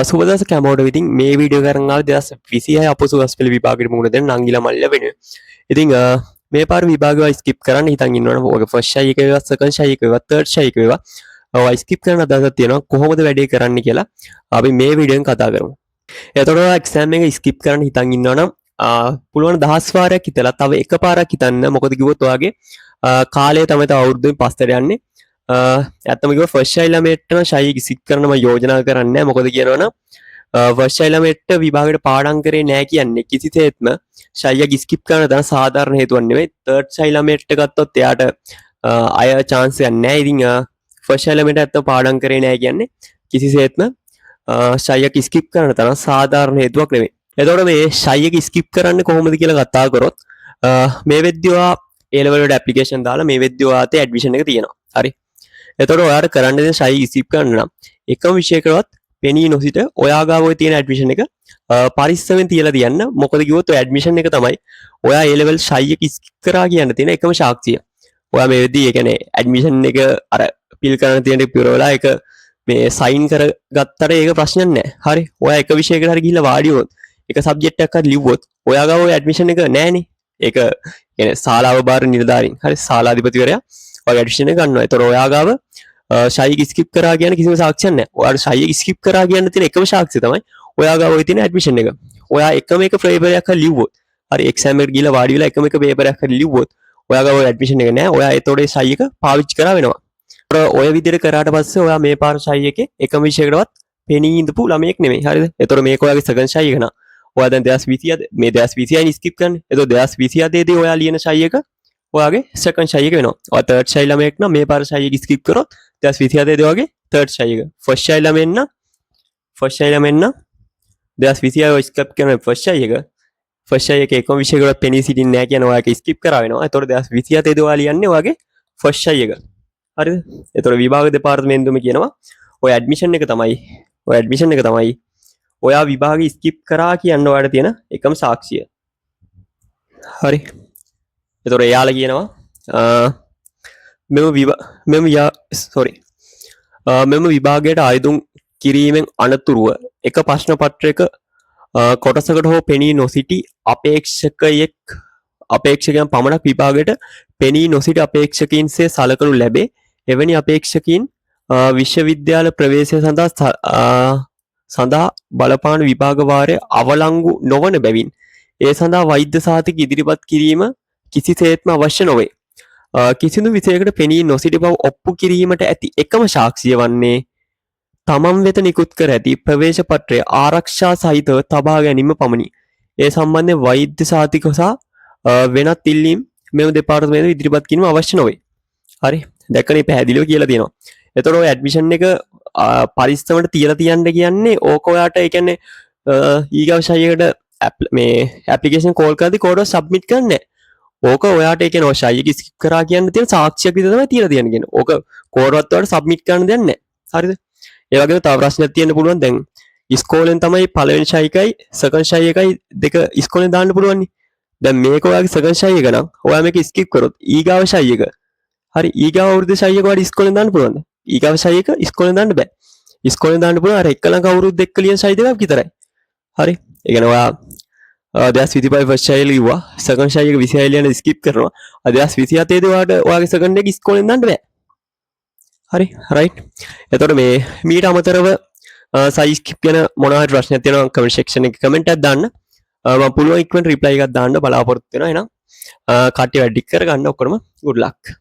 සුබ දවසක් හැමෝටම. ඉතින් මේ වීඩියෝ එක අරන් ආවේ 2026 අපොසු ගස්පෙළ විභාගෙට මුහුණ දෙන නංගිලා මල්ලිලා වෙනුවෙන්. ඉතින් මේ පාර විභාගය ඔයා ස්කිප් කරන්න හිතන් ඉන්නවනම්, ඔයගේ ෆස්ට් ෂයි එක වේවා, සෙකන්ඩ් ෂයි එක වේවා, තර්ඩ් ෂයි එක වේවා, ඔයා ස්කිප් කරන අදහසක් තියෙනවා, කොහොමද වැඩේ කරන්න කියලා අපි මේ වීඩියෝ එකෙන් කතා කරමු. එතකොට ඔයා එක්සෑම් එක ස්කිප් කරන්න හිතන් ඉන්නවනම් පුළුවන් දහස් වාරයක් හිතලා තව එක පාරක් හිතන්න. මොකද කිව්වොත් ඔයාගේ කාලය තමයි තව අවුරුද්දෙන් පස්සට යන්නේ. ඇත්තම කිව්වොත් ෆස්ට් ෂයි ළමයට නම් ෂයි ස්කිප් කරන්න මම යෝජනා කරන්නේ නැහැ. මොකද කියනවනම් ෆස්ට් ෂයි ළමයට විභාගෙට පාඩම් කරේ නෑ කියන්නේ කිසිසේත්ම ෂයි එක ස්කිප් කරන තරම් සාධාරණ හේතුවක් නෙවෙයි. තර්ඩ් ෂයි ළමයට ගත්තොත් එයාට අය චාන්ස් එකක් නෑ. ඉතින් ෆස්ට් ෂයි ළමයට ඇත්තම පාඩම් කරේ නෑ කියන්නේ කිසිසේත්ම ෂයි එක ස්කිප් කරන තරම් සාධාරණ හේතුවක් නෙවෙයි. එතකොට මේ ෂයි එක ස්කිප් කරන්නේ කොහොමද කියලා කතා කරොත්, මේ වෙද්දි ඔයා ඒ ලෙවල් වලට ඇප්ලිකේෂන් දාලා මේ වෙද්දි ඔයා අතේ ඇඩ්මිෂන් එක තියෙනවා. හරි. එතකොට ඔයාට කරන්න දෙන ෂයි ස්කිප් කරන්න නම් එකම විෂයකවත් පෙනී නොසිට ඔයා ගාව ඔය තියෙන ඇඩ්මිෂන් එක පරිස්සමෙන් තියලා තියන්න. මොකද කිව්වොත් ඔය ඇඩ්මිෂන් එක තමයි ඔයා ඒ ලෙවල් ෂයි එක ස්කිප් කරා කියන්න තියෙන එකම සාක්ෂිය. ඔයා මේ වෙද්දි ඒ කියන්නේ ඇඩ්මිෂන් එක අර ෆිල් කරන්න තියෙන ටික පුරවලා ඒක මේ සයින් කරගත්තට ඒක ප්‍රශ්නයක් නෑ. හරි. ඔයා එක විෂයකට හරි ගිහිල්ලා වාඩි වුණොත්, එක සබ්ජෙක්ට් එකක් හරි ලිව්වොත්, ඔයා ගාව ඔය ඇඩ්මිෂන් එක නෑනේ. ඒක කියන්නේ ශාලාව භාර නිලධාරීන්. හරි, ශාලාධිපතිවරයා ඔයාගේ ඇඩ්මිෂන් එක ගන්නවා. ඒතකොට ඔයා ගාව ෂයි එක ස්කිප් කරා කියන කිසිම සාක්ෂියක් නෑ. ඔයාට ෂයි එක ස්කිප් කරා කියන්න තියෙන එකම සාක්ෂිය තමයි ඔයා ගාව ඔය තියෙන ඇඩ්මිෂන් එක. ඔයා එකම එක පේපර් එකක් හරි ලිව්වොත්, හරි, එක්සෑම් එකට ගිහලා වාඩි වෙලා එකම එක පේපර් එකක් හරි ලිව්වොත්, ඔයා ගාව ඔය ඇඩ්මිෂන් එක නෑ. ඔයා ඒතකොට ඒ ෂයි එක පාවිච්චි කරා වෙනවා. ඔය විදිහට කරාට පස්සේ ඔයා මේ පාර ෂයි එකේ එකම විෂයකටවත් පෙනී ඉඳපු ළමයෙක් නෙමෙයි. හරිද? ඒතකොට මේක ඔයාගේ සෙකන්ඩ් ෂයි එක නා. ඔයා දැන් 2027 මේ 2026 නේ ස්කිප් කරන්නේ. ඒතකොට 2027 දී ඔයා ලියන ෂයි එක ඔයාගේ සෙකන්ඩ් ෂයි එක වෙනවා. ඔයා තර්ඩ් ෂයි ළමයෙක් නම් මේ පාර ෂයි එක ස්කිප් කරොත් 2027 දී ඔයාගේ තර්ඩ් ෂයි එක. ෆස්ට් ෂයි ළමයෙක් නම්, ෆස්ට් ෂයි ළමයෙක් නම් 2026 ඔය ස්කිප් කරන ෆස්ට් ෂයි එක, ෆස්ට් ෂයි එකේ එකම විෂයකටවත් පෙනී සිටින්නේ නැහැ කියන ඔයාගේ ස්කිප් කරා වෙනවා. ඒතකොට 2027 දී ඔයා ලියන්නේ ඔයාගේ ෆස්ට් ෂයි එක. හරිද? ඒතකොට විභාග දෙපාර්තමේන්තුවම කියනවා ඔය ඇඩ්මිෂන් එක තමයි, ඔය ඇඩ්මිෂන් එක තමයි ඔයා විභාග ස්කිප් කරා කියන්න ඔයාට තියෙන එකම සාක්ෂිය. හරි. එතකොට එයාලා කියනවා මෙම විභා මෙම යා සෝරි මෙම විභාගයට ආයුධම් කිරීමෙන් අනතුරුව එක ප්‍රශ්න පත්‍රයක කොටසකට හෝ පෙනී නොසිටි අපේක්ෂකයෙක් අපේක්ෂකයන් පමණක් විභාගයට පෙනී නොසිටි අපේක්ෂකයින්සේ සලකනු ලැබේ. එවැනි අපේක්ෂකයින් විශ්වවිද්‍යාල ප්‍රවේශය සඳහා බලපාන විභාග වාරය අවලංගු නොවන බැවින් ඒ සඳහා වෛද්‍ය සහතික ඉදිරිපත් කිරීම කිසිසේත්ම අවශ්‍ය නොවේ. කිසිදු විෂයකට පෙනී නොසිටි බව ඔප්පු කිරීමට ඇති එකම සාක්ෂිය වන්නේ තමන් වෙත නිකුත් කර ඇති ප්‍රවේශ පත්‍රය ආරක්ෂා සහිතව තබා ගැනීම පමණි. ඒ සම්බන්ධයෙන් වෛද්‍ය සහතික සහ වෙනත් ඉල්ලීම් මෙම දෙපාර්තමේන්තුව ඉදිරිපත් කිරීම අවශ්‍ය නොවේ. හරි. දැක්කනේ, පැහැදිලිව කියලා තියෙනවා. එතකොට ඔය ඇඩ්මිෂන් එක පරිස්සමට තියලා තියන්න කියන්නේ ඕක ඔයාට ඒ කියන්නේ ඊගාව ෂයි එකට මේ ඇප්ලිකේෂන් කෝල් කරද්දි කෝඩ් සබ්මිට් කරන්නේ නැහැ. ඕක ඔයාට ඒ කියන්නේ ඔය ෂයි එක ස්කිප් කරා කියන්න තියෙන සාක්ෂියක් විතර තමයි තියලා තියන්නේ කියන්නේ. ඕක කෝඩවත් ඔයාලට සබ්මිට් කරන්න දෙයක් නැහැ. හරිද? ඒ වගේම තව ප්‍රශ්නයක් තියෙන්න පුළුවන්. දැන් ඉස්කෝලෙන් තමයි පළවෙනි ෂයි එකයි සෙකන්ඩ් ෂයි එකයි දෙක ඉස්කෝලෙන් දාන්න පුළුවන් නේ. දැන් මේක ඔයාගේ සෙකන්ඩ් ෂයි එක නම් ඔයා මේක ස්කිප් කරොත් ඊගාව ෂයි එක, හරි, ඊගාව අවුරුද්දේ ෂයි එක ඔයාලට ඉස්කෝලෙන් දාන්න පුළුවන්ද? ඊගාව ෂයි එක ඉස්කෝලෙන් දාන්න බෑ. ඉස්කෝලෙන් දාන්න පුළුවන් අර එක ළඟ අවුරුද්ද එක්ක ලියන ෂයි දෙකක් විතරයි. හරි. ඒ කියන්නේ ඔයා 2025 ෆස්ට් ෂයි ලිව්වා, සෙකන්ඩ් ෂයි එක 26 ලියන ස්කිප් කරනවා. අ 2027 දී ඔයාට ඔයාගේ සෙකන්ඩ් එක ඉස්කෝලෙන් දාන්න බෑ. හරි, රයිට්. එතකොට මේ මීට අමතරව ෂයි ස්කිප් ගැන මොනවා හරි ප්‍රශ්නයක් තියෙනවා නම් කමෙන්ට් සෙක්ෂන් එකේ කමෙන්ට් එකක් දාන්න. මම පුළුවන් ඉක්මනට රිප්ලයි එකක් දාන්න බලාපොරොත්තු වෙනවා. එහෙනම් කට්ටිය වැඩි කරගන්න ඔක්කොම. Good luck.